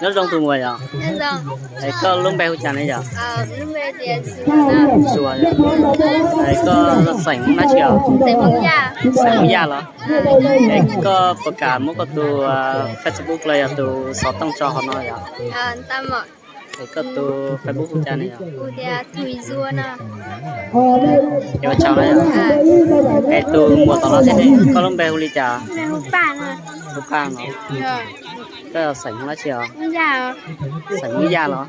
Nyob zoo tus muam yom. Es koj lub npe hu cas ne yom? Suav yom. Es koj xeem Hmoob dab tsi os? Xeem Hmoob Yaj los? Es koj puas kam muab koj tus Facebook los yog tus xov tooj tso hauv no yom? Es koj tus Facebook hu cas ne yom? Ua tsaug na yom. Es tus muam tom no thiab ne, koj lub npe hu li cas? Hu Paj no. Koj xeem Hmoob dab tsi os? Xeem Hmoob Yaj los?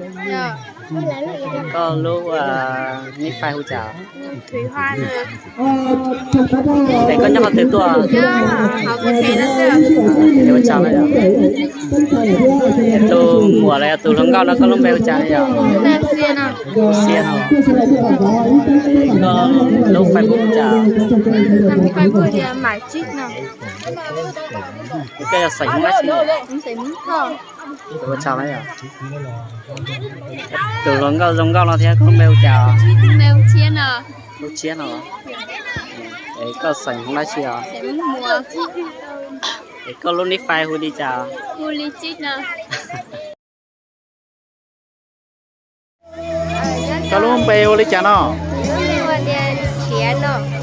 Koj lub nick Face hu cas? Es koj nyob qhov twg tuaj? Ua tsaug na yom. Tus muam los yog tus hluas nkauj no koj lub npe hu cas ne yom? Xiab no. Koj lub Facebook hu cas? Koj yog xeem Hmoob dab tsi? Ua tsaug na yom. Tus hluas nkauj zoo nkauj no thiab koj lub npe hu cas? Lub Tshiab no. Es koj xeem Hmoob dab tsi os? Es koj lub nick Face hu li cas? Koj lub npe hu li cas no?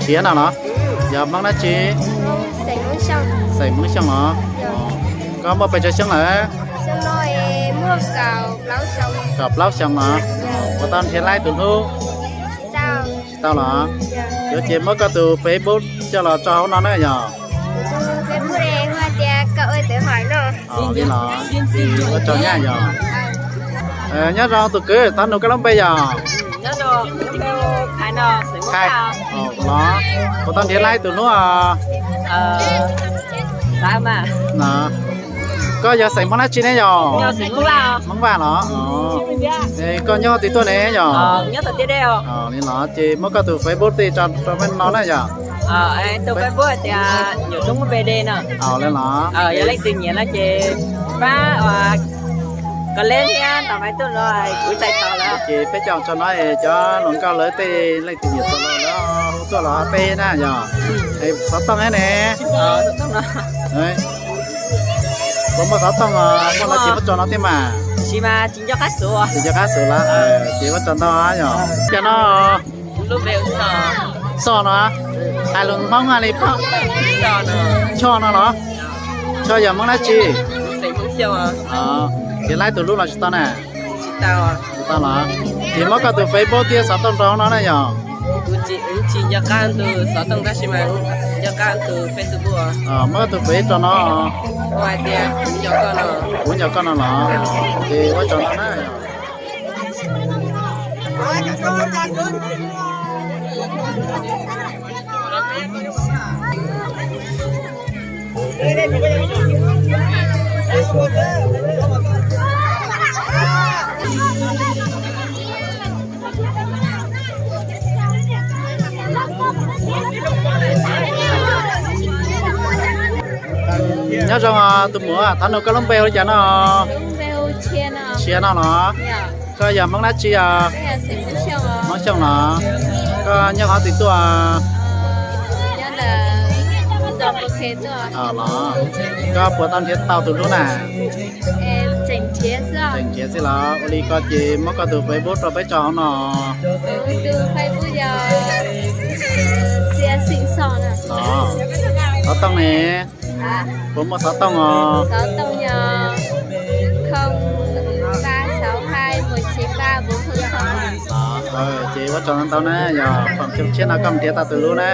Tshiab no los? Yog Hmoob dab tsi? Xeem Hmoob Xyooj los? Koj muaj pes tsawg xyoo lawm? Kaum plaub xyoo los? Puas tau nrhiav laib tus hlub? Tsis tau los? Yuav ces muab koj tus Facebook coj los tso hauv no na yom. Li los, ua tsaug nyab yog. Nyob zoo tus kwv, thov nug koj lub npe yog? Khai los. Puas tau nrhiav laib tus hlub? Koj yog xeem Hmoob dab tsi ne yog? Hmoob Vaj los? Koj nyob twg tuaj ne yog? Li los ces muab koj tus Facebook tij tso rau peb no na yog. Li los, ces peb coj tso no cov hluas nkauj lawv tej leej twg nyiam tau los lawv hu tuaj los teb na yog. Xov tooj ne? Puas muaj xov tooj? Muaj los ces muab tso no thiab mas. Tsis nco qab xov los ces muab tso ntau yog. Cas no? Xoj no, hais lus Hmoob li pab. Choj no los? Choj yog Hmoob dab tsi? Ces laib tus hlub los tsis tau na? Tsis tau los? Ces muab koj tus Facebook thiab xov tooj rau no na yog. Muab koj tus Face rau no. Kuv nco koj no los? Ces ua tsaug no na. Nyob zoo tus muam, thov nug koj lub npe hu li cas no? Tshiab no los? Koj yog Hmoob dab tsi os? Hmoob Xyooj los? Koj nyob qhov twg tuaj? Los, koj puas tau nrhiav tau tus hlub na? Tseem nrhiav xwb los? Ua li ko ces muab koj tus Facebook rau peb tso hauv no. Xov tooj ne? Puas muaj xov tooj os? Ces ua tsaug ntau ntau na, yog foom tshiab no koj nrhiav tau tus hlub na.